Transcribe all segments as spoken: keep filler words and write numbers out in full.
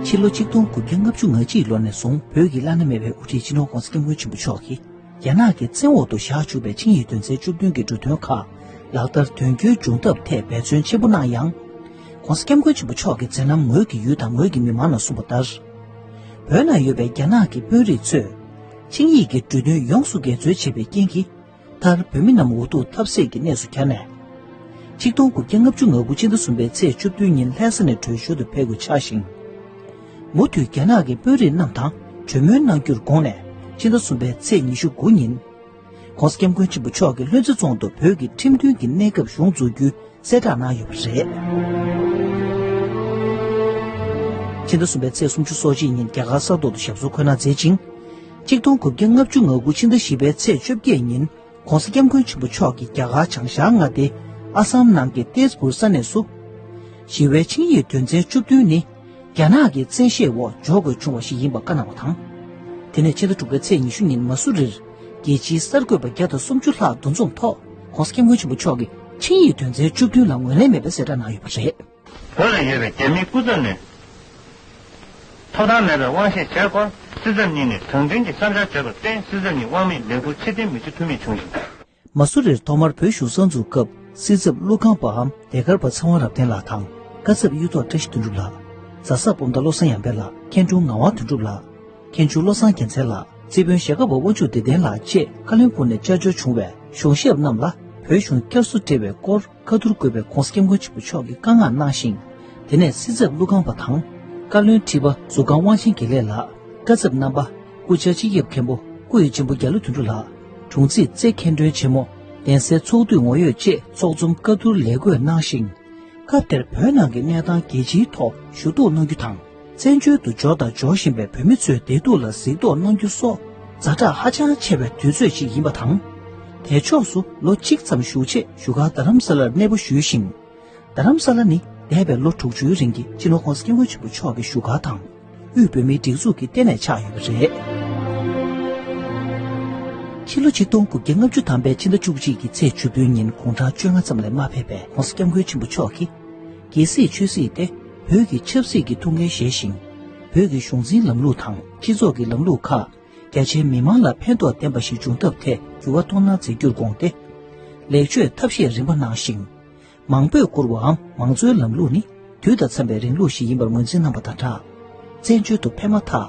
ཕྱི་ལོ་ཆིག་སྟོང་དགུ་བརྒྱ་ལྔ་བཅུ་ང་གཅིག་ལོ་ནས་བཟུང་བོད་ཀྱི་བླ་ན་མེད་པའི་དབུ་ཁྲིད་སྤྱི་ནོར་༸གོང་ས་༸སྐྱབས་མགོན་ཆེན་པོ་མཆོག་གིས་རྒྱ་ནག་གི་བཙན་འོག་ཏུ་བཞག་བཅུག་པའི་ཆིངས་ཡིག་དོན་ཚན་བཅུ་བདུན་གྱི་འབྲུ་དོན་ཁག་ལག་བསྟར་དོན་འཁྱོལ་བྱུང་ཐབས་ཐད་འབད་བརྩོན་ཆེན་པོ་གནང་ཡང་། ༸གོང་ས་༸སྐྱབས་མགོན་ཆེན་པོ་མཆོག་གི་མཛད་རྣམ་ངོས་ཀྱི་ཡུལ་དང་ངོས་ཀྱི་མི་མང་ནང་གསུངས་པ་ལྟར། བོད་ནང་ཡོད་པའི་རྒྱ་ནག་གི་དཔོན་རིགས་ཚོས་ཆིངས་ཡིག་གི་འབྲུ་དོན་ཡོངས་སུ་འགལ་འཛོལ་བྱས་པའི་རྐྱེན་གྱིས། མཐར་བོད་མི་རྣམས་འུ་ཐུག་ཐབས་ཟད་ཀྱི་གནས་སུ་གྱར་ནས། ཆིག་སྟོང་དགུ་བརྒྱ་ལྔ་བཅུ་ང་དགུ་ཕྱི་ཟླ་གསུམ་པའི་ཚེས་བཅུ་བདུན་ཉིན་ལྷ་ས་ནས་བྲོས་བྱོལ་དུ་ཕེབས་དགོས་ཆགས་ཤིང་། མུ་མཐུད་རྒྱ་ནག་གི་དཔོན་རིགས་རྣམས་དང་གྲོས་མོལ་གནང་རྒྱུར་དགོངས་ནས། ཕྱི་ཟླ་གསུམ་པའི་ཚེས་ཉི་ཤུ་དགུ་ཉིན། ༸གོང་ས་༸སྐྱབས་མགོན་ཆེན་པོ་མཆོག་གིས་ལྷུན་རྩེ་རྫོང་དུ་བོད་ཀྱི་ཁྲིམས་མཐུན་གྱི་གནས་སྐབས་གཞུང་འཛུགས་རྒྱུའི་གསལ་བསྒྲགས་གནང་ཡོད་པ་རེད། ཕྱི་ཟླ་གསུམ་པའི་ཚེས་སུམ་ཅུ་སོ་གཅིག་ཉིན་རྒྱ་གར་ས་ཐོག་ཏུ་ཞབས་སོར་འཁོད་གནང་མཛད་ཅིང་། ཆིག་སྟོང་དགུ་བརྒྱ་ལྔ་བཅུ་ང་དགུ་ཕྱི་ཟླ་བཞི་པའི་ཚེས་བཅོ་བརྒྱད་ཉིན་༸གོང་ས་༸སྐྱབས་མགོན་ཆེན་པོ་མཆོག་གིས་རྒྱ་གར་བྱང་ཤར་མངའ་སྡེ་ཨ་སམ་ནང་གི་ཏེས་པུར་ས་གནས་སུ། ཞི་བའི་ཆིངས་ཡིག་དོན་ཚན་བཅུ་བདུན་ནི། རྒྱ་ནག་གི་བཙན་ཤེད་འོག་འཇོག་དགོས་བྱུང་བ་ཞིག་ཡིན་པ་བཀའ་གནང་བ་དང་། དེ་ནས་ཕྱི་ཟླ་དྲུག་པའི་ཚེས་ཉི་ཤུ་ཉིན་མ་སུ་རིར། རྒྱལ་སྤྱིའི་གསར་འགོད་པ་བརྒྱ་དང་སུམ་ཅུ་ལྷག་འདུ་འཛོམས་ཐོག་༸གོང་ས་༸སྐྱབས་མགོན་ཆེན་པོ་མཆོག་གིས་ཆིངས་ཡིག་དོན་ཚན་བཅུ་བདུན་ལ་ངོས་ལེན་མེད་པའི་གསལ་བསྒྲགས་གནང་ཡོད་པ་རེད། བོད་ལ་ཡོད་པའི་རྒྱ་མིའི་སྐུ་ཚབ་ནས་ཐོབ་ཐང་མེད་པའི་དབང་ཤེད་བྱས་སྐོར་སྲིད་ཚབ་གཉིས་ནས་དྲང་བདེན་གྱི་བསམ་འཆར་བརྗོད་པར་བརྟེན། སྲིད་ཚབ་གཉིས་དབང་མེད་ལས་འཁུར་ཕྱིར་འཐེན་མི་བྱེད་ཐུབ་མེད་བྱུང་ཞིང་། མ་སུ་རིར་ཐོག་མར་བོད་གཞུང་གསར་འཛུགས་སྐབས་སྲིད་ཚབ་ཀླུ་ཁང་པའམ་ལས་ཀར་པ་ཚེ་དབང་རབ་བརྟན་ལགས་དང་། བཀའ་ཚབ་གཡུ་ཐོག་བཀྲ་ཤིས་དོན་གྲུབ་ལགས། ཛ་སག་སྤོམ་མདའ་བློ་བཟང་ཡར་འཕེལ་ལགས། མཁན་དྲུང་ངག་དབང་དོན་གྲུབ་ལགས། མཁན་ཆུང་བློ་བཟང་རྒྱལ་མཚན་ལགས། རྩིས་དཔོན་ཞྭ་སྒབ་པ་དབང་ཕྱུག་བདེ་ལྡན་ལགས་བཅས་བཀའ་བློན་སྐོར་ནས་བཅར་འབྱོར་བྱུང་བའི་གཞུང་ཞབས་རྣམས་ལ་བོད་གཞུང་བསྐྱར་གསོ་སྤྲད་པའི་སྐོར་བཀའ་བསྡུར་དགོས་པའི་༸གོང་ས་༸སྐྱབས་མགོན་ཆེན་པོ་མཆོག་གིས་བཀའ་མངགས་གནང་ཞིང་། དེ་ནས་སྲིད་ཚབ་ཀླུ་ཁང་པ་དང་། བཀའ་བློན་ཁྲི་པ་ཟུར་ཁང་དབང་ཆེན་དགེ་ལེགས་ལགས། བཀའ་ཚབ་རྣམ་པ། སྐུ་བཅར་སྤྱི་ཁྱབ་མཁན་པོ་སྐུ་ཡི་ཆེན་པོ་རྒྱ་ལོ་དོན་གྲུབ་ལགས། དྲུང་འཚིག་རྩེ་མཁན་དྲུང་ཆེན་མོ། གདན་སའི་ཚོགས་འཐུས་ངོ་ཡོད་བཅས་ཚོགས་འཛོམས་བཀའ་བསྡུར་ལས་བགོས་གནང་ཞིང་། སྐབས་དེར་བོད་ནང་གི་གནས་སྟངས་རྒྱལ་སྤྱིའི་ཐོག་ཞུ་གཏུག་གནང་རྒྱུ་དང་། བཙན་བྱོལ་དུ་འབྱོར་དང་འབྱོར་བཞིན་པའི་བོད་མི་ཚོའི་བདེ་སྡུག་ལ་གཟིགས་རྟོག་གནང་རྒྱུ་སོགས་ཛ་དྲག་ཧ་ཅང་ཆེ་བའི་དུས་ཚོད་ཅིག་ཡིན་པ་དང་། དེ་ཕྱོགས་སུ་ལོ་གཅིག་ཙམ་བཞུགས་རྗེས་བཞུགས་སྒར་རྡ་རམ་ས་ལར་གནས་སྤོ་ཞུས་ཤིང་། རྡ་རམ་ས་ལ་ནི་འདས་པའི་ལོ་དྲུག་ཅུའི་རིང་གི་སྤྱི་ནོར་༸གོང་ས་༸སྐྱབས་མགོན་ཆེན་པོ་མཆོག་གི་བཞུགས་སྒར་དང་། དབུས་བོད་མིའི་སྒྲིག་འཛུགས་ཀྱི་ལྟེ་གནས་ཆགས་ཡོད་པ་རེད། ཕྱི་ལོ་ཆིག་སྟོང་དགུ་བརྒྱ་ལྔ་བཅུ་ཐམ་པའི་ཕྱི་ཟླ་བཅུ་གཅིག་གི་ཚེས་བཅུ་བདུན་ཉིན་དགུང་གྲངས་བཅོ་ལྔ་ཙམ་ལས་མ་ཕེབས་པའི་༸གོང་ས་༸སྐྱབས་མགོན་ཆེན་པོ་མཆོག་གིས། རྒྱལ་སྲིད་ཆོས་སྲིད་དེ་བོད་ཀྱི་ཆབ་སྲིད་ཀྱི་ཐུགས་འགན་བཞེས་ཤིང་། བོད་ཀྱི་གཞུང་འཛིན་ལམ་ལུགས་དང་སྤྱི་ཚོགས་ཀྱི་ལམ་ལུགས་ཁག་རྒྱ་ཆེའི་མི་མང་ལ་ཕན་ཐོགས་ལྡན་པ་ཞིག་འབྱུང་ཐབས་ཐད་འགྱུར་བ་གཏོང་གནང་མཛད་རྒྱུར་དགོངས་ཏེ། ལེགས་བཅོས་ཐབས་ཤེས་རིམ་པ་གནང་ཞིང་། མང་པོས་བཀུར་བའམ་མང་གཙོའི་ལམ་ལུགས་ནི་དུས་དང་འཚམ་པའི་རིང་ལུགས་ཤིག་ཡིན་པར་ངོས་འཛིན་གནང་བ་དང་སྦྲགས། བཙན་བྱོལ་དུ་ཕེབས་མ་ཐག་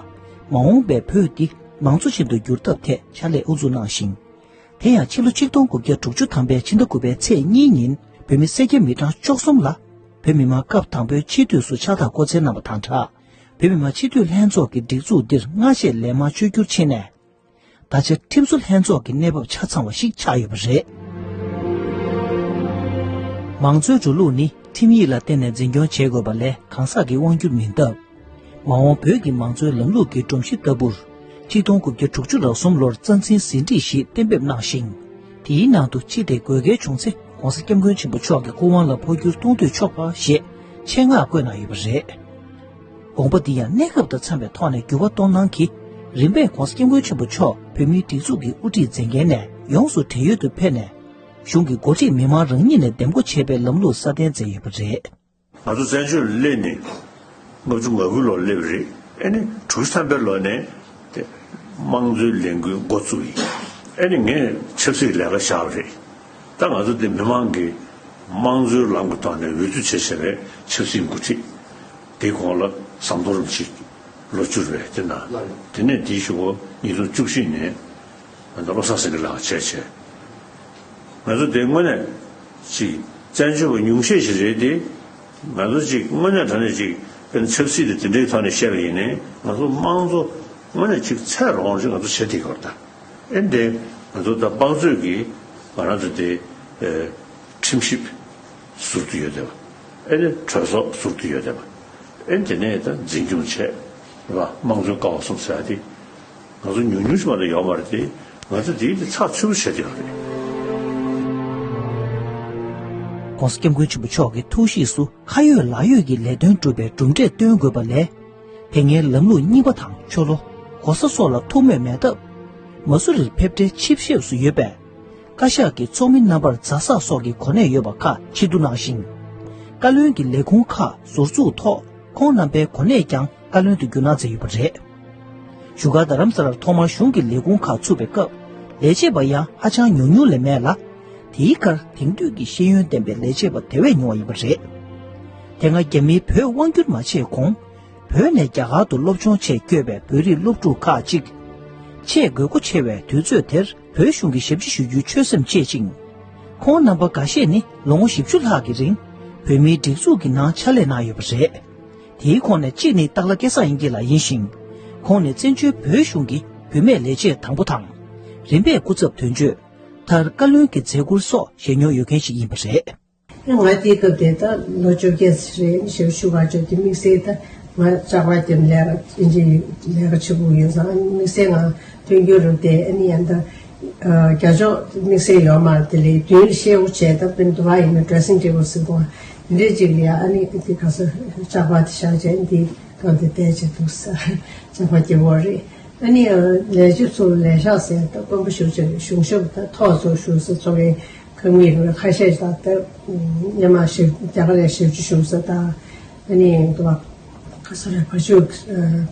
མ་འོངས་པའི་བོད་འདི་མང་གཙོ་ཅན་དུ་འགྱུར་ཐབས་ཐད་ཕྱག་ལས་དབུ་འཛུགས་གནང་ཞིང་། དེ་ཡང་ཕྱི་ལོ་ཆིག་སྟོང་དགུ་བརྒྱ་དྲུག་ཅུ་ཐམ་པའི་ཕྱི་ཟླ་དགུ་པའི་ཚེས་གཉིས་ཉིན་བོད་མི་སེར་སྐྱ་མི་གྲངས་བཅུ་གསུམ་ལ་བོད་མི་མང་སྐབས་དང་པོའི་སྤྱི་འཐུས་སུ་ཕྱག་རྟགས་བསྐོ་སྩལ་གནང་བ་དང་སྦྲགས། བོད་མི་མང་སྤྱི་འཐུས་ལྷན་ཚོགས་ཀྱི་སྒྲིག་འཛུགས་འདིར་སྔ་རྗེས་ལན་མང་བཅོས་བསྒྱུར་ཕྱིན་ནས། ད་ཆ་ཁྲིམས་བཟོ་ལྷན་ཚོགས་ཀྱི་གནས་བབ་ཆ་ཚང་བ་ཞིག་ཆགས་ཡོད་པ་རེད། མང་གཙོའི་འགྲོ་ལུགས་ནི་ཁྲིམས་ཡིག་ལ་བརྟེན་ནས་འཛིན་སྐྱོང་བྱེད་དགོས་པ་ལས་གང་ཟག་གི་དབང་སྒྱུར་མིན་སྟབས། མ་འོངས་བོད་ཀྱི་མང་གཙོའི་ལམ་ལུགས་ཀྱི་སྒྲོམ་གཞི་ལྟ་བུར། ཆིག་སྟོང་དགུ་བརྒྱ་དྲུག་ཅུ་རེ་གསུམ་ལོར་རྩ་འཛིན་ཟིན་བྲིས་ཤིག་གཏན་འབེབས་གནང་ཞིང་། དེའི་ནང་དུ་ཅི་སྟེ་དགོས་གལ་བྱུང་ཚེ་༸གོང་ས་༸སྐྱབས་མགོན་ཆེན་པོ་མཆོག་གི་སྐུ་དབང་ལ་འཕོ་འགྱུར་གཏོང་འདོད་ཆོག་པ་ཞེས་ཆེད་མངགས་བཀོད་གནང་ཡོད་པ་རེད། དགོངས་པ་འདི་ཡང་གནས་སྐབས་དང་འཚམ་པའི་ཐོག་ནས་འགྱུར་བ་གཏོང་གནང་གིས། རིམ་པས་༸གོང་ས་༸སྐྱབས་མགོན་ཆེན་པོ་མཆོག་བོད་མིའི་སྒྲིག་འཛུགས་ཀྱི་དབུ་ཁྲིད་མཛད་འགན་ནས་ཡོངས་སུ་བགྲེས་ཡོལ་དུ་ཕེབས་ནས། གཞུང་གི་འགོ་ཁྲིད་མི་མང་རང་ཉིད་ནས་འདེམས་བསྐོ་བྱས་པའི་ལམ་ལུགས་སྲ་བརྟན་མཛད་ཡོད་པ་རེད། ང་ཚོ་བཙན་བྱོལ་ལ་སླེབས་ནས་ལྔ་བཅུ་ང་དགུ་ལོར་སླེབས་པ་རེད། ཨ་ནི་དྲུག་ཅུ་ཐམ་པའི་ལོ་ནས་དེ་དམངས་གཙོའི་ལས་འགུལ་འགོ་བཙུགས་ཡིན། ཨ་ནི་ངས་ཆབ་སྲིད་ལས་ཀ་བཞག་པ་རེད། ད་ང་ཚོ་འདི་མི་མང་གིས་དམངས་གཙོའི་ལམ་གྱི་ཐོག་ནས་འོས་བསྡུ་བྱས་བྱས་པའི་ཆབ་སྲིད་འགོ་ཁྲིད། དེའི་གོང་ལ་ཟམ་གདོང་རིན་པོ་ཆེ་ལོ་བཅུ་རེད་དེ་ན། དེ་ནས་དེའི་གཞུག་གུ་ཉིས་སྟོང་བཅུ་བཞི་ནས་ང་ཚོ་བློ་བཟང་སེང་གེ་ལགས་བྱས་བྱས། ང་ཚོ་དེ་དངོས་གནས་ཅིག་བཙན་བྱོལ་བ་ཉུང་ཤས་ཤིག་རེད་དེ། ང་ཚོ་ཅིག་དངོས་གནས་དྲང་གནས་ཅིག་དཔེར་ན་ཆབ་སྲིད་དེ་དེ་འདྲའི་ཐོག་ནས་བཤད་པ་ཡིན་ནའི་ང་ཚོ་དམངས་གཙོ་དངོས་གནས་ཅིག་ཚད་རོགས་ཅིག་ང་ཚོ་བྱེད་ཐུབ་ཀྱི་ཡོད་རེད་ད། ཨེ་འདྲའི་ང་ཚོ་ད་དམངས་གཙོའི་གི་ང་རང་ཚོ་དེ་ཨེ་ཁྲིམས་ཞིབ་ཟུར་དུ་ཡོད་བསྡད་པ། ཨེ་ནི་གྲོས་ཚོགས་ཟུར་དུ་ཡོད་བསྡད་པ། ཨེ་དེ་ནས་ད་འཛིན་སྐྱོང་བྱས་རེད་པ། དམངས་གཙོའི་ཀ་བ་གསུམ་ཟེར་ཡ་དེ་ང་ཚོ་ཉུང་ཉུང་ཞིག་མ་གཏོགས་ཡོད་མ་རེད་དེ། ང་ཚོ་དེའི་དེ་ཚགས་ཚུད་པོ་བྱས་བསྡད་ཡོད་རེད། ༸གོང་ས་༸སྐྱབས་མགོན་ཆེན་པོ་མཆོག་གི་ཐུགས་གཤིས་སུ་ཁ་ཡོད་ལག་ཡོད་ཀྱི་ལས་དོན་སྒྲུབ་པའི་གྲུབ་འབྲས་སྟོན་དགོས་པ་ལས། དེ་སྔའི་ལམ་ལུགས་རྙིང་པ་དང་ཆོ་ལོ། གོ་ས་སོགས་ལ་ཐུགས་མོས་མེད་སྟབས། མ་སུ་རིར་ཕེབས་འཕྲལ་ཆིབས་ཞབས་སུ་ཡོད་པའི་བཀའ་ཤག་གི་ཚོགས་མི་རྣམ་པར་ཛ་སག་སོགས་ཀྱི་གོ་གནས་ཡོད་པ་ཁག་ཕྱིར་བསྡུ་གནང་ཞིང་། བཀའ་བློན་གྱི་ལས་ཁུངས་ཁག་ཟུར་འཛུགས་ཐོག་ཁོང་རྣམ་པའི་གོ་གནས་ཀྱང་ བཀའ་བློན་དུ་བསྒྱུར་གནང་མཛད་ཡོད་པ་རེད། བཞུགས་སྒར་རྡ་རམ་ས་ལར་ཐོག་མར་གཞུང་གི་ལས་ཁུངས་ཁག་ཚུགས་པའི་སྐབས། ལས་བྱེད་པ་ཡང་ཧ་ཅང་ཉུང་ཉུང་ལས་མེད་ལ། དེའི་ཁར་དེང་དུས་ཀྱི་ཤེས་ཡོན་ལྡན་པའི་ལས་བྱེད་པ་དེ་བས་ཉུང་བ་ཡིན་པ་རེད། དེ་སྔ་རྒྱ་མིས་བོད་དབང་བསྒྱུར་མ་བྱས་གོང་། བོད་ནས་རྒྱ་གར་དུ་སློབ་སྦྱོང་ཆེད་བསྐྱོད་པའི་བོད་རིགས་སློབ་ཕྲུག་ཁག་ཅིག་ཆེས་དགོས་མཁོ་ཆེ་བའི་དུས་ཚོད་དེར་བོད་གཞུང་གི་ཞབས་ཕྱི་ཞུ་རྒྱུའི་ཆོད་སེམས་བསྐྱེད་ཅིང་། ཁོང་རྣམ་པ་འགའ་ཤས་ནི་ལོ་ངོ་བཞི་བཅུ་ལྷག་གི་རིང་བོད་མིའི་སྒྲིག་འཛུགས་ཀྱི་ནང་ཕྱག་ལས་གནང་ཡོད་པ་རེད། དེའི་ཁོངས་ནས་གཅིག་ནི་སྟག་ལྷ་སྐལ་བཟང་དབྱིག་གཉེན་ལགས་ཡིན་ཞིང་། ཁོང་ནི་བཙན་བྱོལ་བོད་གཞུང་གི་བུད་མེད་ལས་བྱེད་དང་པོ་དང་། རིམ་པས་སྐུ་ཚབ་དོན་གཅོད། མཐར་བཀའ་བློན་གྱི་མཛད་ཁུར་སོགས་བཞེས་མྱོང་ཡོད་མཁན་ཞིག་ཡིན་པ་རེད། ང་དེའི་སྐབས་དེ་ད་ལོ་བཅོ་བརྒྱད་རེད། ཞབས་ཞུ་བ་བྱོས་དེ་དམིགས་བསལ་ད་ང་ལྕགས་པར་རྒྱབ་ལས་ཀ་ཨིན་ཇི་ལས་ཀ་བྱེད་དགོས་ཡོད་ཙང་དམིགས་བསལ་ང་མཐུན་འགྱུར་རུ་དེ་ཨ་ནི་ཡང་ད་རྒྱ་ཕྱོགས་དམིགས་བསལ་ཡོད་མ་རེད། དེ་ལས་དུས་ཤེའུ་བྱས་ད་པིན་དུ་བ་ཡིན་ན་ཌེ་སིང་ཊེ་བལ་ཟེར་གོ་འདི་འདྲས་ཅིག་ལ་ཡ་ཨ་ནི་དེ་ག་ས་ལྕགས་པར་དེ་བཞག་བྱས་འདི་སྒང་དེ་བསྡད་བྱས་འདུག་ས་ལྕགས་པར་རྒྱབ་པ་རེད། ཨ་ནི་ལས་བྱེད་ཚོ་ལས་ཤག་ཟེར་ད་དཀོན་པོ་ཞུ་བྱས་གཞུང་ཞབས་ད་ཐོག་ཚོ་ཞུ་ས་ཚོ་གི་ཁང་མིག་རུ་ཁ་ཤས་དང་ད་སྔོན་མ་ཞབས་རྒྱ་གར་ལ་ཞབས་ཕྱི་ཞུ་ས་དང་ཨ་ནི་དུ་བ་ཁ་ས་རེ་ཕ་ཤུ་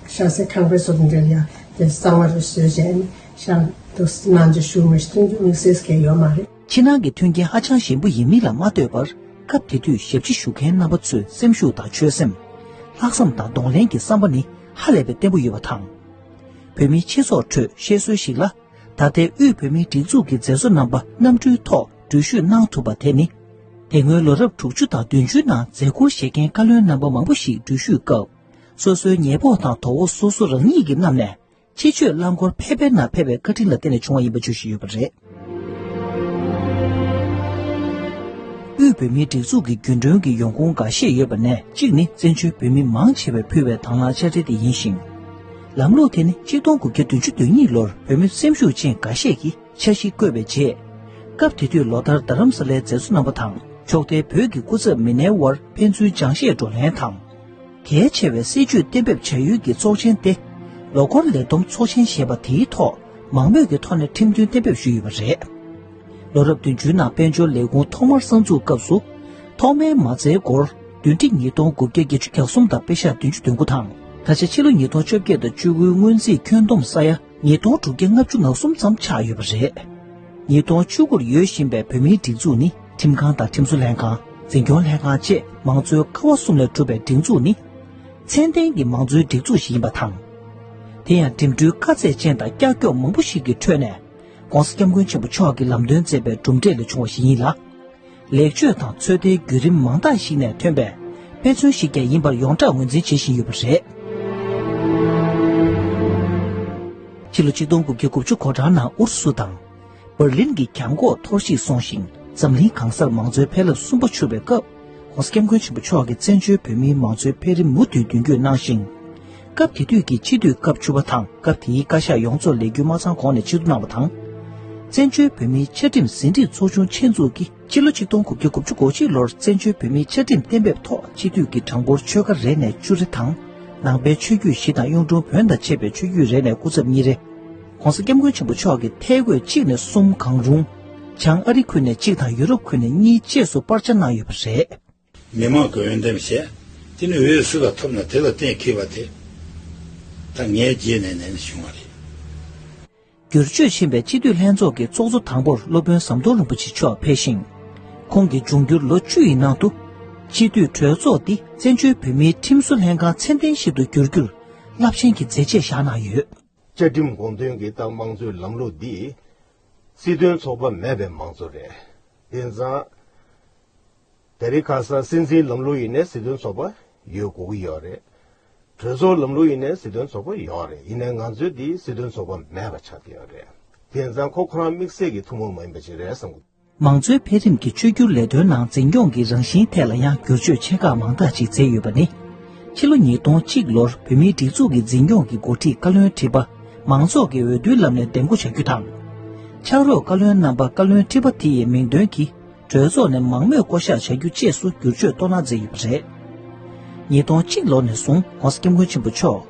ཤ་ས་ཁང་པའི་སོ་དང་འབྲེལ་ཡ་དེ་གཙང་མ་རུ་བཟོས་བྱས་ནི་ཤག་ཏུ་ནང་ཆ་ཞུ་མི་ཤི་ཐུན་གྱི་དམིགས་བསལ་སྐད་ཡོད་མ་རེད། ཕྱི་ནང་གི་མཐུན་རྐྱེན་ཧ་ཅང་ཞན་པོ་ཡིན་མིན་ལ་མ་ལྟོས་པར་སྐབས་དེ་དུས་ཞབས་ཕྱི་ཞུ་མཁན་རྣམ་པ་ཚོའི་སེམས་ཤུགས་དང་ཆོད་སེམས། ལྷག་བསམ་དང་གདོང་ལེན་གྱི་བསམ་པ་ནི་ཧ་ལས་པའི་བརྟན་པོ་ཡོད་པ་དང་། བོད་མིའི་སྤྱི་ཚོགས་ཁྲོད་བཤད་སྲོལ་ཞིག་ལ། ད་ལྟའི་དབུས་བོད་མིའི་སྒྲིག་འཛུགས་ཀྱི་མཛད་གཙོ་རྣམ་པ་གནམ་གྲུའི་ཐོག་འགྲུལ་བཞུད་གནང་ཐུབ་པ་དེ་ནི། དེ་སྔོན་ལོ་རབས་དྲུག་ཅུ་དང་བདུན་ཅུའི་ནང་མཛད་ཁུར་བཞེས་མཁན་བཀའ་བློན་རྣམ་པ་མང་པོ་ཞིག་འགྲུལ་བཞུད་སྐབས། སོ་སོའི་ཉལ་ཕོགས་དང་དོ་པོ་སོ་སོ་རང་ཉིད་ཀྱིས་བསྣམས་ནས། སྤྱི་སྤྱོད་རླངས་འཁོར་ཕལ་པའི་ནང་ཕེབས་པའི་བཀའ་དྲིན་ལ་བརྟེན་ནས་བྱུང་བ་ཡིན་པ་བརྗོད་བཞིན་ཡོད་པ་རེད། དབུས་བོད་མིའི་སྒྲིག་འཛུགས་ཀྱི་རྒྱུན་གྲོན་གྱི་ཡོང་ཁུངས་འགའ་ཤས་ཡོད་པ་ནས་གཅིག་ནི་བཙན་བྱོལ་བོད་མི་མང་ཆེ་བས་ཕུལ་བའི་དང་བླངས་དཔྱ་ཁྲལ་དེ་ཡིན་ཞིང་། ལམ་ལུགས་དེ་ནི་གཅིག་སྟོང་དགུ་བརྒྱ་བདུན་ཅུ་དོན་གཉིས་ལོར་བོད་མི་སེམས་ཤུགས་ཅན་འགའ་ཤས་ཀྱིས་འཆར་གཞི་བཀོད་པའི་རྗེས། སྐབས་དེ་དུས་ལོ་ལྟར་རྡ་རམ་ས་ལའི་མཛད་གཙོ་རྣམ་པ་དང་ཕྱོགས་མཐའི་བོད་ཀྱི་སྐུ་ཚབ་མི་སྣའི་དབར་ཕན་ཚུན་སྦྱང་བཤད་བགྲོ་གླེང་དང་། གལ་ཆེ་བའི་སྲིད་ཇུས་གཏན་འབེབས་བྱ་ཡུལ་གྱི་ཚོགས་ཆེན་ཏེ། ལོ་འཁོར་ལས་བསྡོམས་ཚོགས་ཆེན་ཞེས་པ་དེའི་ཐོག་མང་མོས་ཀྱི་ཐོག་ནས་ཁྲིམས་མཐུན་གཏན་འབེབས་ཞུས་ཡོད་པ་རེད། ལོ་རབས་བདུན་ཅུའི་ནང་དཔལ་འབྱོར་ལས་ཁུངས་ཐོག་མར་གསར་འཛུགས་སྐབས་སུ། ཐོག་མའི་མ་རྩའི་སྒོར་བདུན་ཁྲི་ཉིས་སྟོང་དགུ་བརྒྱ་བརྒྱད་ཅུ་གྱ་གསུམ་དང་པེ་ཤག་བདུན་ཅུ་དོན་དགུ་དང་། ད་ཆ་ཕྱི་ལོ་ཉིས་སྟོང་བཅོ་བརྒྱད་དང་བཅུ་དགུའི་སྔོན་རྩིས་ཁྱོན་བསྡོམས་ས་ཡ་ཉིས་སྟོང་དྲུག་བརྒྱ་ལྔ་བཅུ་ང་གསུམ་ཙམ་ཆགས་ཡོད་པ་རེད། ཉིས་སྟོང་བཅུ་དགུར་ཡོད་བཞིན་པའི་བོད་མིའི་སྒྲིག་འཛུགས་ནི་ཁྲིམས་ཁང་དང་ཁྲིམས་བཟོ་ལྷན་ཁང་། འཛིན་སྐྱོང་ལྷན་ཁང་བཅས་མང་གཙོའི་ཀ་བ་གསུམ་ལས་གྲུབ་པའི་སྒྲིག་འཛུགས་ནི། ཚད་ལྡན་གྱི་མང་གཙོའི་སྒྲིག་འཛུགས་ཤིག་ཡིན་པ་དང་། དེ་ཡང་འགྲིམ་འགྲུལ་དཀའ་ཚེགས་ཅན་དང་ཀྱག་ཀྱོག་མང་པོ་ཞིག་གི་ཁྲོད་ནས། ༸གོང་ས་༸སྐྱབས་མགོན་ཆེན་པོ་མཆོག་གིས་ལམ་སྟོན་མཛད་པའི་གྲུབ་འབྲས་ལས་བྱུང་བ་ཞིག་ཡིན་ལ། ལེགས་བཅོས་དང་ཚོད་ལྟའི་བརྒྱུད་རིམ་མང་དག་ཞིག་ནས་ཐོན་པའི་དཔེ་མཚོན་ཞིག་ཀྱང་ཡིན་པར་ཡོངས་གྲགས་ངོས་འཛིན་བྱེད་བཞིན་ཡོད་པ་རེད། ཕྱི་ལོ་ཆིག་སྟོང་དགུ་བརྒྱ་དགུ་བཅུ་གོ་གྲངས་ནང་ཨུ་རུ་སུ་དང་། འབར་ལིན་གྱི་གྱང་གོག་འཐོར་ཞིག་སོང་ཞིང་འཛམ་གླིང་གང་སར་མང་གཙོའི་ཕེབས་རབས་གསུམ་པ་ཆུད་པའི་སྐབས། ༸གོང་ས་༸སྐྱབས་མགོན་ཆེན་པོ་མཆོག་གིས་བཙན་བྱོལ་བོད་མིའི་མང་གཙོའི་འཕེལ་རིམ་མུ་མཐུད་མདུན་སྐྱོད་གནང་ཞིང་། སྐབས་དེ་དུས་ཀྱི་སྤྱི་འཐུས་སྐབས་བཅུ་པ་དང་སྐབས་དེའི་བཀའ་ཤག་ཡོངས་རྫོགས་ལས་འཁྱུར་མ་ཚང་གོང་ནས་ཕྱིར་བསྡུ་གནང་བ་དང་། བཙན་བྱོལ་བོད་མིའི་བཅའ་ཁྲིམས་ཟིན་བྲིས་ཚོགས་ཆུང་ཆེད་འཛུགས་ཀྱིས་ཕྱི་ལོ་ཆིག་སྟོང་དགུ་བརྒྱ་དགུ་བཅུ་གོ་གཅིག་ལོར་བཙན་བྱོལ་བོད་མིའི་བཅའ་ཁྲིམས་གཏན་འབེབས་ཐོག་སྤྱི་འཐུས་ཀྱི་གྲངས་འབོར་ཆོལ་ཁ་རེ་ནས་བཅུ་རེ་དང་། ནང་པའི་ཆོས་བརྒྱུད་བཞི་དང་གཡུང་དྲུང་བོན་དང་བཅས་པའི་ཆོས་བརྒྱུད་རེ་ནས་སྐུ་ཚབ་གཉིས་རེ། ༸གོང་ས་༸སྐྱབས་མགོན་ཆེན་པོ་མཆོག་གིས་ཐད་བསྐོས་གཅིག་ནས་གསུམ་གང་རུང་། བྱང་ཨ་རི་ཁུལ་ནས་གཅིག་དང་ཡུ་རོབ་ཁུལ་ནས་གཉིས་བཅས་སུ་སྤར་ཆ་གནང་ཡོད་པ་རེད། མི་མང་གི་འོས་འདེམས་བྱས། དེ་ནས་འོས་སུ་ལ་ཐོབ་ན་དེ་ལ་གཏན་འཁེལ་བ་དེ། ད་ངས་རྗེས་ནས་ནས་བྱུང་བ་རེད། བསྒྱུར་བཅོས་ཕྱིན་པའི་སྤྱི་འཐུས་ལྷན་ཚོགས་ཀྱི་ཚོགས་གཙོ་དང་པོར་སློབ་དཔོན་ཟམ་གདོང་རིན་པོ་ཆེ་མཆོག་ཕེབས་ཤིང་། ཁོང་གིས་འབྱུང་འགྱུར་ལོ་བཅུ་ཡི་ནང་དུ། སྤྱི་འཐུས་གྲོས་ཚོགས་འདི་བཙན་བྱོལ་བོད་མིའི་ཁྲིམས་བཟོ་ལྷན་ཁང་ཚད་ལྡན་ཞིག་ཏུ་འགྱུར་རྒྱུར་རླབས་ཆེན་གྱི་མཛད་རྗེས་བཞག་གནང་ཡོད། བཅའ་ཁྲིམས་དགོངས་དོན་གྱི་ཏང་མང་གཙོའི་ལམ་ལུགས་འདི། སྲིད་དོན་ཚོགས་པ་མེད་པའི་མང་གཙོ་རེད། དེ་ཙང་། དེ་རིང་ཁ་སང་སྲིད་འཛིན་ལམ་ལུགས་ཡིན་ནའི་སྲིད་དོན་ཚོགས་པ་ཡོད་དགོས་ཀྱི་ཡོད་རེད། གྲོས་ཚོགས་ལམ་ལུགས་ཡིན་ནའི་སྲིད་དོན་ཚོགས་པ་ཡོད་རེད། ཡིན་ནའི་ང་ཚོའི་འདི་སྲིད་དོན་ཚོགས་པ་མེད་པ་ཆགས་ཀྱི་ཡོད་རེད། དེ་ཙང་ཁོ་ཁོ་རང་དམིགས་བསལ་གྱི་ཐུན་མོང་མ་ཡིན་པ་ཅིག་རེད་བསམ་གྱི། མང་གཙོའི་འཕེལ་རིམ་གྱི་བཅོས་བསྒྱུར་ལས་དོན་ནང་འཛིན་སྐྱོང་གི་རང་བཞིན་ཐད་ལ་ཡང་བསྒྱུར་བཅོས་ཆེ་ཁག་མང་དག་ཅིག་མཛད་ཡོད་པ་ནི། ཕྱི་ལོ་ཉིས་སྟོང་གཅིག་ལོར་བོད་མིའི་སྒྲིག་འཛུགས་ཀྱི་འཛིན་སྐྱོང་གི་འགོ་ཁྲིད་བཀའ་བློན་ཁྲི་པ་མང་ཚོགས་ཀྱི་འོས་བསྡུའི་ལམ་ནས་འདེམས་བསྐོ་བྱ་རྒྱུ་དང་། ཕྱག་རོགས་བཀའ་བློན་རྣམ་པ་བཀའ་བློན་ཁྲི་པ་དེ་ཡི་མིང་འདོན་གྱིས་གྲོས་ཚོགས་ནས་མང་མོས་བསྐོ་གཞག་བྱ་རྒྱུ་བཅས་སུ་བསྒྱུར་བཅོས་གཏོང་གནང་མཛད་ཡོད་པ་རེད། ཉིས་སྟོང་གཅིག་ལོ་ནས་བཟུང་༸གོང་ས་༸སྐྱབས་མགོན་ཆེན་པོ་མཆོག་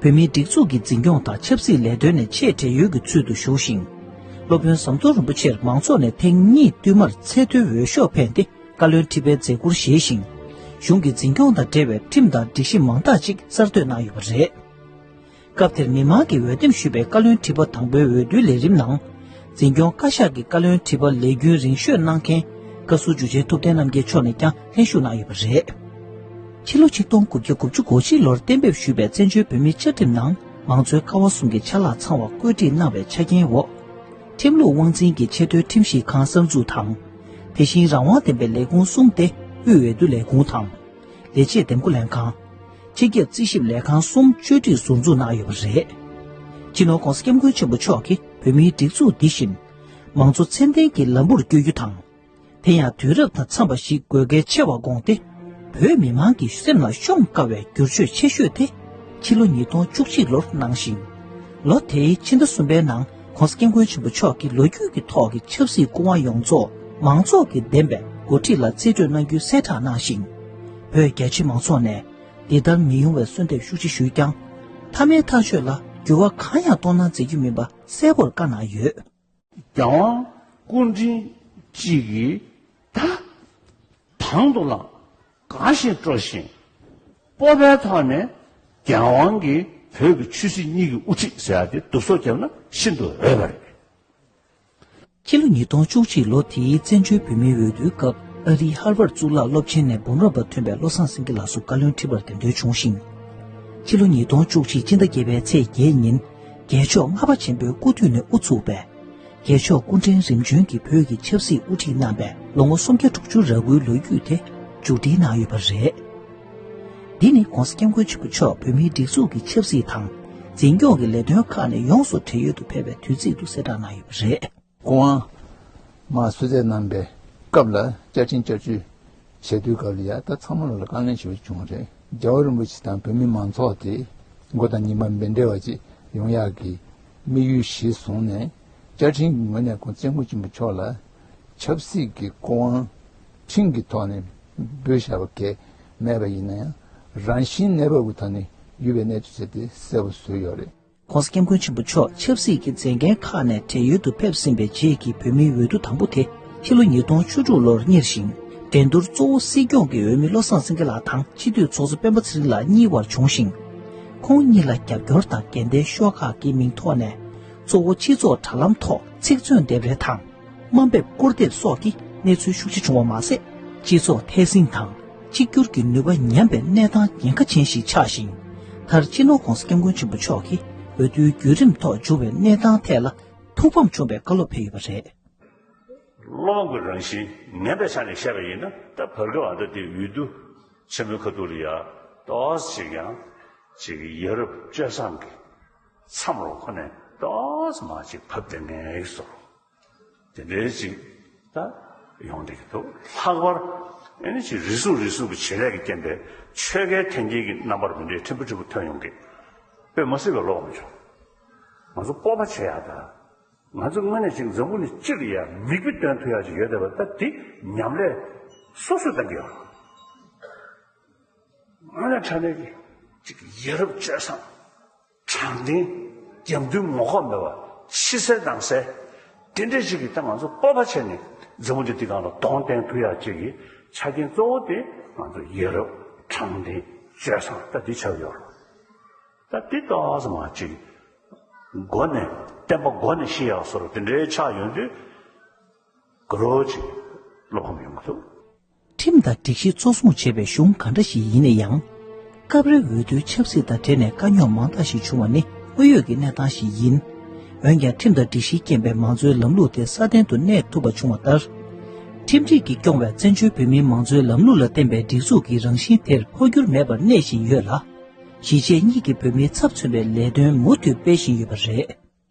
བོད་མིའི་སྒྲིག་འཛུགས་ཀྱི་འཛིན་སྐྱོང་དང་ཆབ་སྲིད་ལས་དོན་ནས་ཆེས་བགྲེས་ཡོལ་གྱི་ཚུལ་དུ་བཞུགས་ཤིང་། སློབ་དཔོན་ཟམ་གདོང་རིན་པོ་ཆེར་མང་ཚོགས་ནས་ཐེངས་གཉིས་བསྟུད་མར་ཚད་མཐོའི་འོས་ཤོག་འཕེན་ཏེ་བཀའ་བློན་ཁྲི་པའི་མཛད་ཁུར་བཞེས་ཤིང་། གཞུང་གི་འཛིན་སྐྱོང་དང་འབྲེལ་བའི་ཁྲིམས་དང་སྒྲིག་གཞི་མང་དག་ཅིག་གསར་གཏོད་གནང་ཡོད་པ་རེད། སྐབས་དེར་མི་མང་གིས་འོས་འདེམས་ཞུས་པའི་བཀའ་བློན་ཁྲི་པ་དང་པོའི་འོས་བསྡུའི་ལས་རིམ་ནང་། འཛིན་སྐྱོང་བཀའ་ཤག་གི་བཀའ་བློན་ཁྲི་པ་ལས་རྒྱུན་རིང་ཤོས་གནང་མཁན་བཀའ་ཟུར་འཇུ་ཆེན་ཐུབ་བསྟན་རྣམ་རྒྱལ་མཆོག་ནས་ཀྱང་ལྷན་ཞུགས་གནང་ཡོད་པ་རེད། ཕྱི་ལོ་ཆིག་སྟོང་དགུ་བརྒྱ་དགུ་བཅུ་གོ་གཅིག་ལོར་གཏན་འབེབས་ཞུས་པའི་བཙན་བྱོལ་བོད་མིའི་བཅའ་ཁྲིམས་ནང་མང་གཙོའི་ཀ་བ་གསུམ་གྱི་ཆ་ལག་ཚང་བ་བཀོད་སྒྲིག་གནང་བའི་ཆ་རྐྱེན་འོག་ཁྲིམས་ལུགས་དབང་འཛིན་གྱི་ཆེས་མཐོའི་ཁྲིམས་ཞིབ་ཁང་གསར་འཛུགས་དང་། དེ་བཞིན་རང་དབང་ལྡན་པའི་ལས་ཁུངས་གསུམ་སྟེ་དབུས་འོས་བསྡུ་ལས་ཁུངས་དང་། ལས་བྱེད་འདེམས་བསྐོ་ལྷན་ཁང་། སྤྱི་ཁྱབ་རྩིས་ཞིབ་ལས་ཁང་གསུམ་བཅོས་སྒྲིག་ཟུར་འཛུགས་གནང་ཡོད་པ་རེད། སྤྱི་ནོར་༸གོང་ས་༸སྐྱབས་མགོན་ཆེན་པོ་མཆོག་གིས་བོད་མིའི་སྒྲིག་འཛུགས་འདི་བཞིན་མང་གཙོ་ཚད་ལྡན་གྱི་ལམ་བུར་བསྐྱོད་རྒྱུ་དང་། དེ་ཡང་དུས་རབས་དང་འཚམས་པ་ཞིག་དགོས་གལ་ཆེ་བར་དགོངས་ཏེ། བོད་མི་མང་གི་སེམས་ལ་ཤོང་དཀའ་བའི་བསྒྱུར་བཅོས་ཆེ་ཤོས་དེ་ཕྱི་ལོ་ཉིས་སྟོང་བཅུ་གཅིག་ལོར་གནང་ཞིང་། ལོ་དེའི་ཕྱི་ཟླ་གསུམ་པའི་ནང་༸གོང་ས་༸སྐྱབས་མགོན་ཆེན་པོ་མཆོག་གིས་ལོ་རྒྱུས་ཀྱི་ཐོག་གི་ཆབ་སྲིད་སྐུ་དབང་ཡོངས་རྫོགས་མང་ཚོགས་ཀྱིས་འདེམས་པའི་འགོ་ཁྲིད་ལ་རྩིས་སྤྲོད་གནང་རྒྱུའི་གསལ་བསྒྲགས་གནང་ཞིང་། བོད་རྒྱ་ཆེ་མང་ཚོགས་ནས་འདི་ལྟར་མི་ཡོང་བའི་གསོལ་འདེབས་ཤུགས་ཆེ་ཞུས་ཀྱང་། མཐའ་མའི་ཐག་གཅོད་ལ་འགྱུར་བ་གང་ཡང་གཏོང་གནང་མཛད་རྒྱུ་མིན་པ་གསལ་པོར་བཀའ་གནང་ཡོད། རྒྱལ་དབང་སྐུ་ཕྲེང་གཅིག་གིས་ད་དང་དུ་བླངས་དགའ་བཞིན་སྤྲོ་བཞིན་སྤོབས་པའི་ཐོག་ནས་རྒྱལ་དབང་གིས་བོད་ཀྱི་ཆོས་སྲིད་གཉིས་ཀྱི་དབུ་ཁྲིད་ཟེར་ཡག་དེ་བསྡུ་གསོག་བརྒྱབ་ན་ཤིན་ཏུ་འོས་པ་རེད། ཕྱི་ལོ་ཉིས་སྟོང་བཅུ་གཅིག་ལོ་དེའི་བཙན་བྱོལ་བོད་མིའི་འོས་བསྡུའི་སྐབས་ཨ་རིའི་ཧར་ཝརཌ་གཙུག་ལག་སློབ་ཆེན་ནས་འབུམ་རམས་པ་ཐོན་པའི་བློ་བཟང་སེང་གེ་ལགས་སུ་བཀའ་བློན་ཁྲི་པར་གདན་འདྲེན་བྱུང་ཞིང་། ཕྱི་ལོ་ཉིས་སྟོང་བཅུ་གཅིག་སྤྱི་ཟླ་བརྒྱད་པའི་ཚེས་བརྒྱད་ཉིན་རྒྱལ་མཆོག་ལྔ་པ་ཆེན་པོའི་སྐུ་དུས་ནས་དབུ་ཚུགས་པའི་རྒྱལ་མཆོག་སྐུ་ཕྲེང་རིམ་བྱོན་གྱིས་བོད་ཀྱི་ཆབ་སྲིད་དབུ་ཁྲིད་གནང་བའི་ལོ་ངོ་སུམ་བརྒྱ་དྲུག་ཅུ་རེ་དགུའི་ལོ་རྒྱུས་དེ་མཇུག་སྒྲིལ་གནང་ཡོད་པ་རེད། འདི་ནི་༸གོང་ས་༸སྐྱབས་མགོན་ཆེན་པོ་མཆོག་བོད་མིའི་སྒྲིག་འཛུགས་ཀྱི་ཆབ་སྲིད་དང་འཛིན་སྐྱོང་གི་ལས་དོན་ཁག་ནས་ཡོངས་སུ་བགྲེས་ཡོལ་དུ་ཕེབས་པའི་དུས་ཚིགས་དུ་གསལ་བསྒྲགས་གནང་ཡོད་པ་རེད། སྐུ་དབང་མར་གསོལ་སྩལ་གནང་པའི་སྐབས་ལ་བཅའ་ཁྲིམས་བསྐྱར་བཅོས་བྱས་དུས་སྐབས་ལ་ཡ་ད་ཚང་མ་ལ་དཀའ་ངལ་ཞེ་པོ་བྱུང་བ་རེད། རྒྱལ་བ་རིན་པོ་ཆེ་དང་བོད་མི་མང་ཚོགས་དེ་མགོ་དང་ཉི་མ་མི་འབྲལ་བ་ཅིག་ཡོང་ཡག་གི་དམིགས་ཡུལ་གཞིར་བཟུང་ནས་བཅའ་ཁྲིམས་ཀྱི་ངོས་ནས་༸གོང་ས་༸སྐྱབས་མགོན་ཆེན་པོ་མཆོག་ལ་ཆབ་སྲིད་ཀྱི་སྐུ་དབང་ཁྲིམས་ཀྱི་ཐོག་ནས་འབུལ་བཞག་པ་གལ་མེད་པ་ཡིན་ན་ཡང་རང་བཞིན་གནས་བབ་ཀྱི་ཐོག་ནས་ཡོད་པའི་གནས་ཚུལ་དེ་གསལ་པོ་བཟོས་ཡོད་རེད། ༸གོང་ས་༸སྐྱབས་མགོན་ཆེན་པོ་མཆོག་ཆབ་སྲིད་ཀྱི་མཛད་འགན་ཁག་ནས་བགྲེས་ཡོལ་དུ་ཕེབས་ཟིན་པའི་རྗེས་ཀྱི་བོད་མིའི་འོས་བསྡུ་དང་པོ་དེ་ཕྱི་ལོ་ཉིས་སྟོང་བཅུ་དྲུག་ལོར་གཉེར་ཞིང་། འགྲན་བསྡུར་གཙོ་བོ་སྲིད་སྐྱོང་གི་འོས་མི་བློ་བཟང་སེང་གེ་ལགས་དང་སྤྱི་འཐུས་ཚོགས་གཙོ་སྤེན་པ་ཚེ་རིང་ལགས་གཉིས་དབར་བྱུང་ཞིང་། ཁོང་གཉིས་ལ་རྒྱབ་སྐྱོར་དང་འགལ་ཟླའི་ཤོག་ཁག་གི་མིང་ཐོག་ནས་གཙོ་བོ་སྤྱི་ཚོགས་དྲ་ལམ་ཐོག་ཚིག་མཚོན་འདེབས་རེས་དང་དམའ་འབེབས་སྐུར་འདེབས་སོགས་ཀྱི་གནས་ཚུལ་ཤུགས་ཆེ་བྱུང་བ་མ་ཟད། སྤྱི་ཚོགས་འཐབ་འཛིང་དང་གཅིག་གྱུར་གྱི་ནུས་པ་ཉམས་པའི་གནས་སྟངས་ཉེན་ཁ་ཅན་ཞིག་ཆགས་ཤིང་། མཐར་སྤྱི་ནོར་༸གོང་ས་༸སྐྱབས་མགོན་ཆེན་པོ་མཆོག་གིས་འོས་བསྡུའི་བརྒྱུད་རིམ་ཐོག་འབྱུང་བའི་གནས་སྟངས་ཐད་ལ་ཐུགས་ཕམ་བྱུང་བའི་བཀའ་སློབ་ཕེབས་ཡོད་པ་རེད། བློ་གི་རང་བཞིན་ངན་པའི་ཆ་ནས་བཤད་པ་ཡིན་ན་ད་བར་སྐབས་ཨ་ད་དེ་འོས་བསྡུ་ཆེན་མོའི་ཁ་ཐུག་ལ་ཡ་ཏོག་ཙམ་ཅིག་ཡང་ཅིག་ཡ་རབས་སྤྱོད་བཟང་གི་མཚམས་རུ་ཁོ་ནས་ཏོག་ཙམ་མ་ཅིག་བབས་བསྡད་ངེས་སོ། དེ་འདྲའི་ཅིག་ད་ཡོང་བསྡད་ཀྱི་འདུག་ལྷག་པར་ཨེ་ནི་ཅིག་རེ་ཟུང་རེ་ཟུང་གི་བྱེད་ལས་ཀྱི་རྐྱེན་པས་ཆོས་ཁའི་འཐེན་འཁྱེར་གྱི་རྣམ་པར་མི་འདྲའི་ཕྲན་བུ་ཕྲན་བུ་ཐོན་ཡོང་གི། དཔེ་མ་སྲིད་པའི་བློ་ཁོག་མ་བྱུང་། ང་ཚོ་སྤོབས་པ་བྱེད་ཡག་ད། ང་ཚོ་དངོས་གནས་ཅིག་འཛམ་བུ་གླིང་སྤྱི་ལ་ཡ་མིག་དཔེ་སྟོན་ཐུབ་ཡག་ཅིག་ཡོད་བསྡད་པ་ད་དེ་ཉམས་ལེན་སོ་སོས་གཏང་གི་ཡོད། དངོས་གནས་དྲང་གནས་ཀྱི་ཅིག་ཡ་རབས་སྤྱོད་བཟང་། དྲང་བདེན། རྒྱབ་མདུན་ངོ་ལྐོག་མེད་པ། ཕྱི་གསལ་ནང་གསལ། དེ་འདྲ་ཞིག་གིས་ད་ང་ཚོ་སྤོབས་པ་བྱས་ནས་འཛམ་བུ་གླིང་འདི་སྒང་ལ་གདོང་བསྟན་ཐུབ་ཡག་ཅིག་གི་ཆ་རྐྱེན་གཙོ་བོ་དེ་ང་ཚོ་ཡ་རབས། དྲང་བདེན། སྤྱོད་བཟང་ད་འདི་ཆགས་ཡོད་རེད། ད་འདི་ཏོག་ཙམ་ཅིག་མགོ་ནས་བསྟན་པ་མགོ་ནས་ཤེས་ཡག་བཟོ་འདྲ་དེ་འདྲའི་ཆགས་ཡོང་དུས་དགའ་རབ་ཅིག་བློ་ཕམ་ཡོང་གི་འདུག་ཁྲིམས་དང་སྒྲིག་གཞི་གཙོ་བཟུང་བྱས་པའི་གཞུང་ག་འདྲ་ཞིག་ཡིན་ན་ཡང་། སྐབས་རེ་འོས་བསྡུའི་ཆབ་སྲིད་དང་འབྲེལ་ནས་དཀའ་རྙོག་མང་དག་ཞིག་བྱུང་བ་ནི་དངོས་ཡོད་ཀྱི་གནས་སྟངས་ཤིག་ཡིན། འོན་ཀྱང་ཁྲིམས་དང་སྒྲིག་གཞིས་རྐྱེན་པས་མང་གཙོའི་ལམ་ལུགས་དེ་སྲ་བརྟན་དུ་གནས་ཐུབ་པ་བྱུང་བ་ལྟར། ཁྲིམས་སྒྲིག་གིས་སྐྱོང་བའི་བཙན་བྱོལ་བོད་མིའི་མང་གཙོའི་ལམ་ལུགས་ལ་བརྟེན་པའི་སྒྲིག་འཛུགས་ཀྱི་རང་བཞིན་དེར་འཕོ་འགྱུར་མེད་པར་གནས་བཞིན་ཡོད་ལ། གཞིས་བྱེས་གཉིས་ཀྱི་བོད་མིའི་ཚབ་མཚོན་པའི་ལས་དོན་མུ་མཐུད་སྤེལ་བཞིན་ཡོད་པ་རེད།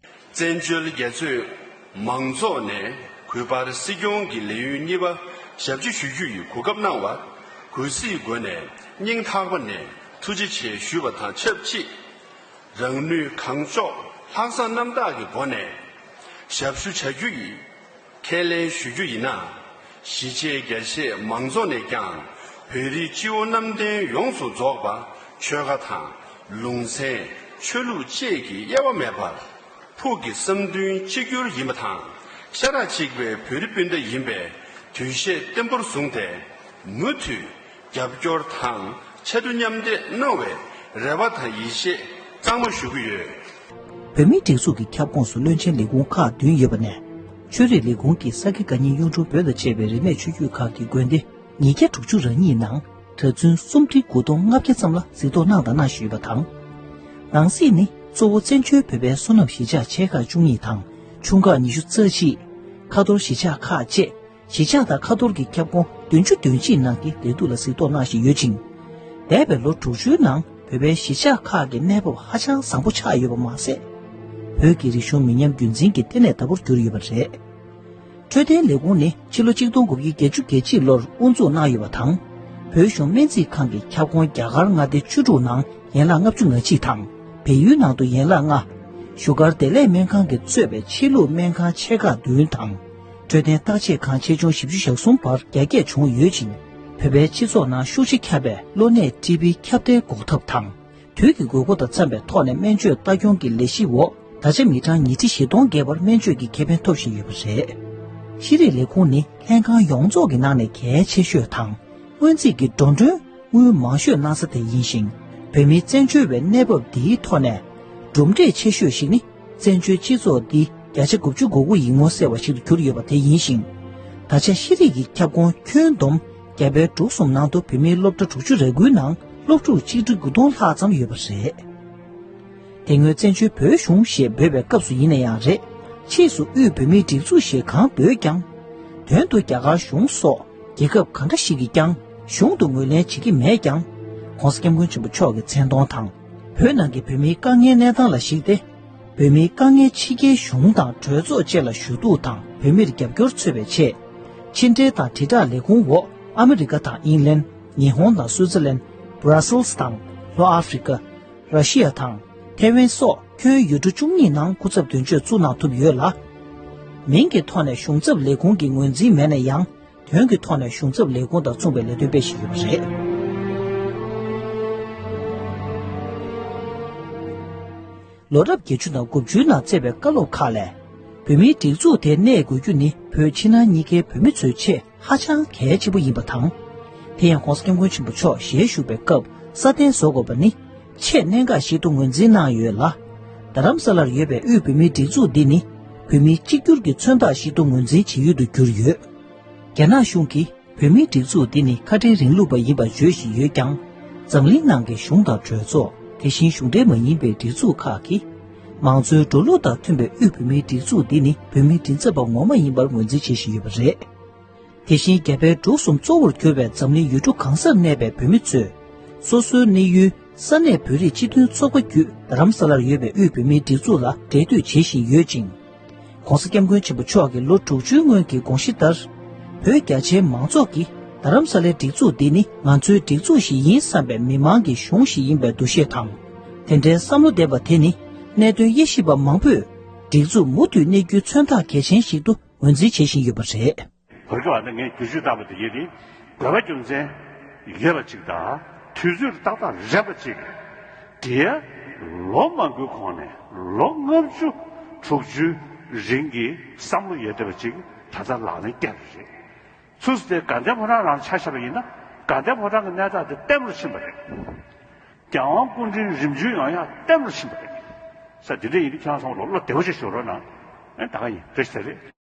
བཙན་བྱོལ་རྒྱ་མཚོའི་མང་ཚོགས་ནས་གུས་པར་སྲིད་སྐྱོང་གི་ལས་ཡུན་གཉིས་པ་ཞབས་ཕྱི་ཞུ་རྒྱུ་ཡི་གོ་སྐབས་གནང་བར་གུས་བརྩིའི་སྒོ་ནས་སྙིང་ཐག་པ་ནས་ཐུགས་རྗེ་ཆེ་ཞུས་པ་དང་ཆབས་ཅིག་རང་ནུས་གང་ལྕོགས་ལྷག་བསམ་རྣམ་དག་གི་སྒོ་ནས་ཞབས་ཞུ་བྱ་རྒྱུ་ཡི་ཁས་ལེན་ཞུ་རྒྱུ་ཡིན་ན། གཞིས་བྱེས་རྒྱ་ཆེ་མང་ཚོགས་ནས་ཀྱང་བོད་རིགས་སྤྱི་བོ་གནམ་བསྟན་ཡོངས་སུ་རྫོགས་པ་ཆོལ་ཁ་དང་ལུང་ཚན་ཆོས་ལུགས་བཅས་ཀྱི་དབྱེ་བ་མེད་པར་ཕུགས་ཀྱི་བསམ་འདུན་གཅིག་གྱུར་ཡིན་པ་དང་ཤ་ཁྲག་གཅིག་པའི་བོད་རིགས་སྤུན་ཟླ་ཡིན་པའི་འདུ་ཤེས་བརྟན་པོར་བཟུང་སྟེ་མུ་མཐུད་ རྒྱབ་སྐྱོར་དང་ཆེད་དུ་མཉམ་འདེགས་གནང་བའི་རེ་བ་དང་ཡིད་ཆེས་གཙང་མ་ཞུ་གི་ཡོད། བོད་མིའི་སྒྲིག་འཛུགས་ཀྱི་ཁྱབ་ཁོངས་སུ་བློན་ཆེན་ལས་ཁུངས་ཁག་བདུན་ཡོད་པ་ནས། ཆོས་རིག་ལས་ཁུངས་ཀྱི་ས་དགེ་བཀའ་རྙིང་གཡུང་དྲུང་བོན་དང་བཅས་པའི་རིས་མེད་ཆོས་བརྒྱུད་ཁག་གི་དགོན་སྡེ་ཉིས་བརྒྱ་དྲུག་ཅུ་རེ་གཉིས་ནང་གྲྭ་བཙུན་སུམ་ཁྲི་དགུ་སྟོང་ལྔ་བརྒྱ་ཙམ་ལ་གཟིགས་རྟོག་གནང་དང་གནང་བཞིན་ཡོད་པ་དང་། ནང་གསེས་ནི་གཙོ་བོ་བཙན་བྱོལ་བོད་པའི་སོ་ནམ་གཞིས་ཆགས་ཆེ་ཁག་བཅུ་གཉིས་དང་ཆུང་ཁག་ཉི་ཤུ་རྩ་གཅིག་ཁ་ཐོར་གཞིས་ཆགས་ཁག་བཅས། གཞིས་ཆགས་དང་ཁ་ཐོར་གྱི་ཁྱབ་ཁོངས་བདུན་ཅུ་དོན་གཅིག་ནང་གི་བདེ་སྡུག་ལ་གཟིགས་རྟོག་གནང་བཞིན་ཡོད་ཅིང་། འདས་པའི་ལོ་དྲུག་ཅུའི་ནང་བོད་པའི་གཞིས་ཆགས་ཁག་གི་གནས་བབ་ཧ་ཅང་བཟང་པོ་ཆགས་ཡོད་པ་མ་ཟད། བོད་ཀྱི་རིག་གཞུང་མི་ཉམས་རྒྱུན་འཛིན་གྱི་ལྟེ་གནས་ལྟ་བུར་གྱུར་ཡོད་པ་རེད། འཕྲོད་བསྟེན་ལས་ཁུངས་ནི་ཕྱི་ལོ་གཅིག་སྟོང་དགུ་བརྒྱ་བརྒྱད་ཅུ་གྱ་གཅིག་ལོར་དབུ་འཛུགས་གནང་ཡོད་པ་དང་། བོད་གཞུང་སྨན་རྩིས་ཁང་གི་ཁྱབ་ཁོངས་རྒྱ་གར་མངའ་སྡེ་བཅུ་དྲུག་ནང་ཡན་ལག་ལྔ་བཅུ་ང་གཅིག་དང་། བལ་ཡུལ་ནང་དུ་ཡན་ལག་ལྔ། བཞུགས་སྒར་བདེ་ལེགས་སྨན་ཁང་གིས་གཙོས་པའི་ཕྱི་ལུགས་སྨན་ཁང་ཆེ་ཁག་བདུན་དང་། འཕྲོད་བསྟེན་བརྟག་དཔྱད་ཁང་ཆེ་ཆུང་བཞི་བཅུ་ཞེ་གསུམ་བར་རྒྱ་སྐྱེད་བྱུང་ཡོད་ཅིང་། བོད་པའི་སྤྱི་ཚོགས་ནང་ཤུགས་ཆེ་ཁྱབ་པའི་གློ་ནད་ཊི་བི་ཁྱབ་གདལ་འགོག་ཐབས་དང་། དུས་ཀྱི་དགོས་མཁོ་དང་འཚམ་པའི་ཐོག་ནས་སྨན་བཅོས་ལྟ་སྐྱོང་གི་ལས་གཞི་འོག་ད་ཆ་མི་གྲངས་ཉིས་ཁྲི་བཞི་སྟོང་བརྒལ་བར་སྨན་བཅོས་ཀྱི་ཁེ་ཕན་ཐོབ་བཞིན་ཡོད་པ་རེད། ཤེས་རིག་ལས་ཁུངས་ནི་ལྷན་ཁང་ཡོངས་རྫོགས་ཀྱི་ནང་ནས་གལ་ཆེ་ཤོས་དང་། སྔོན་རྩིས་ཀྱི་འགྲོ་གྲོན་དངུལ་མང་ཤོས་གནང་ས་དེ་ཡིན་ཞིང་། བོད་མིའི་བཙན་བྱོལ་བའི་གནས་བབ་འདིའི་ཐོག་ནས། གྲུབ་འབྲས་ཆེ་ཤོས་ཤིག་ནི། བཙན་བྱོལ་སྤྱི་ཚོགས་འདི་བརྒྱ་ཆ་དགུ་བཅུ་གོ་དགུ་ཡིག་ངོ་གསལ་བ་ཞིག་ཏུ་གྱུར་ཡོད་པ་དེ་ཡིན་ཞིང་། ད་ཆ་ཤེས་རིག་གི་ཁྱབ་ཁོངས་ཁྱོན་བསྡོམས་རྒྱ་བལ་འབྲུག་གསུམ་ནང་དུ་བོད་མིའི་སློབ་གྲྭ་དྲུག་ཅུ་རེ་དགུའི་ནང་སློབ་ཕྲུག་ཆིག་ཁྲི་དགུ་སྟོང་ལྷག་ཙམ་ཡོད་པ་རེད། དེ་སྔོན་བཙན་བྱོལ་བོད་གཞུང་ཞེས་འབོད་པའི་སྐབས་སུ་ཡིན་ན་ཡང་རེད། ཕྱིས་སུ་དབུས་བོད་མིའི་སྒྲིག་འཛུགས་ཞེས་གང་འབོད་ཀྱང་། དོན་དུ་རྒྱ་གར་གཞུང་སོགས་རྒྱལ་ཁབ་གང་འདྲ་ཞིག་གིས་ཀྱང་གཞུང་དུ་ངོས་ལེན་བྱེད་ཀྱི་མེད་ཀྱང་། ྋགོང་ས་ྋསྐྱབས་མགོན་ཆེན་པོ་མཆོག་གི་མཚན་མཐོང་དང་། བོད་ནང་གི་བོད་མིའི་དཀའ་ངལ་གནས་སྟངས་ལ་གཞིགས་ཏེ། བོད་མིའི་དཀའ་ངལ་ཕྱི་རྒྱལ་གཞུང་དང་གྲོས་ཚོགས་བཅས་ལ་ཞུ་གཏུག་དང་བོད་མིར་རྒྱབ་སྐྱོར་འཚོལ་བའི་ཆེད། ཕྱི་འབྲེལ་དང་དྲིལ་བསྒྲགས་ལས་ཁུངས་འོག་ཨ་མི་རི་ཀ་དང་ཨིང་ལན། ཉི་ཧོང་དང་སུའུ་ཙི་ལན། བྷ་ར་སིལ་དང་ལྷོ་ཨ་ཧྥི་རི་ཀ། ར་ཤི་ཡ་དང་ཐེ་ཝན་སོགས་ཁྱོན་ཡུལ་གྲུ་བཅུ་གཉིས་ནང་སྐུ་ཚབ་དོན་གཅོད་བཙུགས་གནང་ཐུབ་ཡོད་ལ། མིང་གི་ཐོག་ནས་གཞུང་ཚབ་ལས་ཁུངས་ཀྱི་ངོས་འཛིན་མེད་ན་ཡང་། དོན་གྱི་ཐོག་ནས་གཞུང་ཚབ་ལས་ཁུངས་དང་མཚུངས་པའི་ལས་དོན་སྤེལ་བཞིན་ཡོད་པ་རེད། ལོ་རབས་བརྒྱད་ཅུ་དང་དགུ་བཅུའི་ནང་བསྩལ་བའི་བཀའ་སློབ་ཁག་ལས། བོད་མིའི་སྒྲིག་འཛུགས་དེ་གནས་དགོས་རྒྱུ་ནི་བོད་ཕྱི་ནང་གཉིས་ཀའི་བོད་མི་ཚོའི་ཆེད་ཧ་ཅང་གལ་ཆེན་པོ་ཡིན་པ་དང་། དེ་ཡང་ྋགོང་ས་ྋསྐྱབས་མགོན་ཆེན་པོ་མཆོག་ཞལ་བཞུགས་པའི་སྐབས་སྲ་བརྟན་བཟོ་དགོས་པ་ནི་ཆེས་གནད་འགག་ཞིག་ཏུ་ངོས་འཛིན་གནང་ཡོད་ལ། རྡ་རམ་ས་ལར་ཡོད་པའི་དབུས་བོད་མིའི་སྒྲིག་འཛུགས་འདི་ནི་བོད་མིའི་གཅིག་གྱུར་གྱི་མཚོན་རྟགས་ཤིག་ཏུ་ངོས་འཛིན་བྱེད་ཡུལ་དུ་གྱུར་ཡོད། རྒྱ་ནག་གཞུང་གིས་བོད་མིའི་སྒྲིག་འཛུགས་འདི་ནི་ཁ་བྲལ་རིང་ལུགས་པ་ཡིན་པར་བརྗོད་བཞིན་ཡོད་ཀྱང་། འཛམ་གླིང་ནང་གི་གཞུང་དང་གྲོས་ཚོགས། དེ་བཞིན་གཞུང་འབྲེལ་མ་ཡིན་པའི་སྒྲིག་འཛུགས་ཁག་གིས། མང་གཙོའི་འགྲོ་ལུགས་དང་མཐུན་པའི་དབུས་བོད་མིའི་སྒྲིག་འཛུགས་འདི་ནི་བོད་མིའི་མགྲིན་ཚབ་པ་ངོ་མ་ཡིན་པར་ངོས་འཛིན་བྱེད་བཞིན་ཡོད་པ་རེད། དེ་བཞིན་རྒྱ་བལ་འབྲུག་གསུམ་གཙོ་བོར་གྱུར་པའི་འཛམ་གླིང་ཡུལ་གྲུ་གང་སར་གནས་པའི་བོད་མི་ཚོས། སོ་སོའི་གནས་ཡུལ་ས་གནས་བོད་རིགས་སྤྱི་མཐུན་ཚོགས་པ་བརྒྱུད་རྡ་རམ་ས་ལར་ཡོད་པའི་དབུས་བོད་མིའི་སྒྲིག་འཛུགས་ལ་འབྲེལ་མཐུད་བྱེད་བཞིན་ཡོད་ཅིང་། ྋགོང་ས་ྋསྐྱབས་མགོན་ཆེན་པོ་མཆོག་གི་ལོ་དྲུག་ཅུའི་སྔོན་གྱི་དགོངས་གཞི་ལྟར། བོད་རྒྱ་ཆེའི་མང་ཚོགས་ཀྱིས་རྡ་རམ་ས་ལའི་སྒྲིག་འཛུགས་འདི་ནི་ང་ཚོའི་སྒྲིག་འཛུགས་ཤིག་ཡིན་བསམ་པའི་མི་མང་གི་གཞུང་ཞིག་ཡིན་པའི་འདུ་ཤེས་དང་། དེ་འདྲའི་བསམ་བློ་ལྡན་པ་དེ་ནི་གནད་དོན་དབྱེ་ཞིབ་པ་མང་པོས་སྒྲིག་འཛུགས་མུ་མཐུད་གནས་རྒྱུའི་མཚོན་རྟགས་གལ་ཆེན་ཞིག་ཏུ་ངོས་འཛིན་བྱེད་བཞིན་ཡོད་པ་རེད། བོད་སྐད་བ་ནི་ངས་བསྒྱུར་བཅོས་བཏང་བ་དེ་ཡིན་ཏེ། དགོས་པ་རྒྱུ་མཚན་ཡོད་པ་ཅིག་དང་། དུས་ཚོད་ཏག་ཏག་རན་པ་ཅིག་དེ་ལོ་མང་པོའི་གོང་ནས་ལོ་ལྔ་བཅུ་དྲུག་ཅུའི་རིང་གི་བསམ་བློ་ཡོད་བསྡད་པ་ཅིག་ད་ལྟ་ལག་ལེན་བསྟར་བ་རེད། ཚུར་དེ་དགའ་ལྡན་ཕོ་བྲང་རང་ཆ་བཞག་པ་ཡིན་ན། དགའ་ལྡན་ཕོ་བྲང་གི་གནས་སྟངས་དེ་བརྟན་པོར་ཕྱིན་པ་རེད། རྒྱལ་དབང་སྐུ་ཕྲེང་རིམ་བྱོན་ཡོང་ཡག་བརྟན་པོར་ཕྱིན་པ་རེད། ས་དེ་འདྲ་ཡིན་དུས་ཁྱེད་རང་ཚང་མ་ལོ་བློ་བདེ་པོ་ཞིག་ཞོག་རོགས་གནང་། ཨེ་ད་ག་ཡིན་རེ་ཞིག་ད་རེད།